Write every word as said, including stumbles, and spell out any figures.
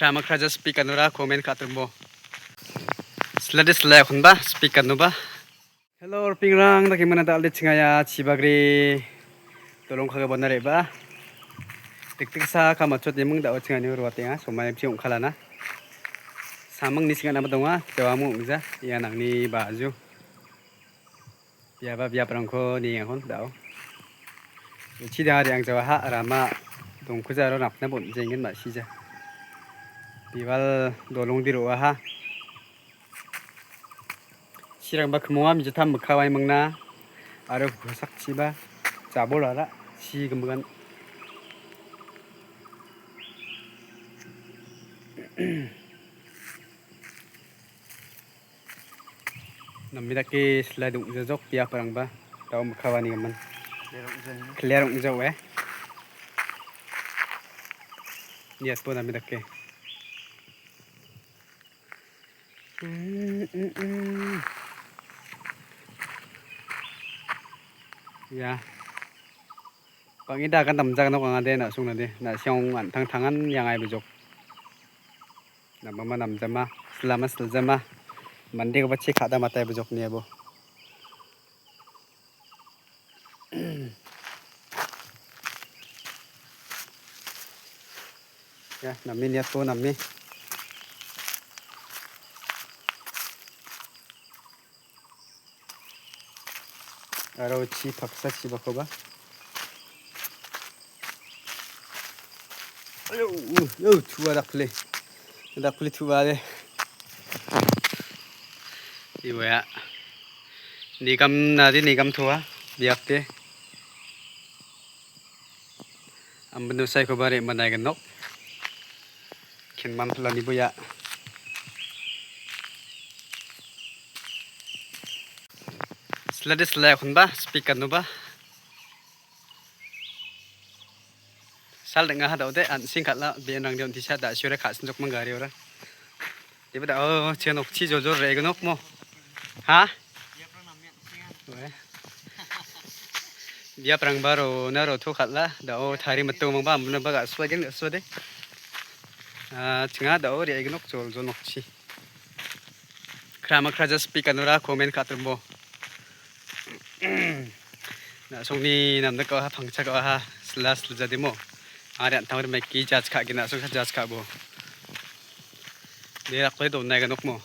Ramakraja speak anora comment ka·atrimbo. Silade silai akhonba speak anoba. Hello, ripingrang, dakemana dal·de chingaya, chibagre dolong kaga bona reba. Dikdiksa kamachot neming dao chingani ruatenga, somai bisi ongkalana. Samang ni singa nama donga, jawamo ongja, ia nangni baju. Biaba biaprangko niengahon dao. Uchi dangari ang jawaha rama dongkuja aro napna bon jenggen ma·sija. Biwal dolongdi ro·aha. Chirangba kimonga mijatam mikka waimingna aro kosakchiba jabol ara chi gimigan. Name dake sila dong·jajok biaprangba dao mikka wanigimin. Clear ong·jawe. Niatbo name dake. Mm, mm, mm. Ya. Bang·e dagan damjaganok ong·ade, na·songnade. Na·siong an·tangtangan iangai bujok. Namama namjama, silama siljama. Mandekoba che ka·da matai bujokni abo. Ya, name niato name. Aro chi paksa chibakoba. Ayo, uh, uh, tua dakpli. Dakpli tua de. Iwaya. Nigam nadi nigam tua. Biakte. Ambino saikoba re·manaigenok. Kenman pelanibo ya. Silade silai akhonba, speak anoba. Sal deng·aha dao de, an·seng kal·a, be·enrangde on·tisa, da·siore ka·sinjokmang gariora. Iba dao, chia nokchi joljol re·gnok mo. Ha? Biaprangba ro·na ro·to kal·a, dao tari mitomangba, ambinoba ga·suagen, ga·suade. Ah, chinga dao re·gnok joljol nokchi. Krama kraja speak anora comment ka·atrimbo. Na·songni namdakao ha pangchakao ha sila siljademo. Ari an·tangori maiki judge ka·gen na·song judge ka·bo. Ne rakode donnai ganokmo.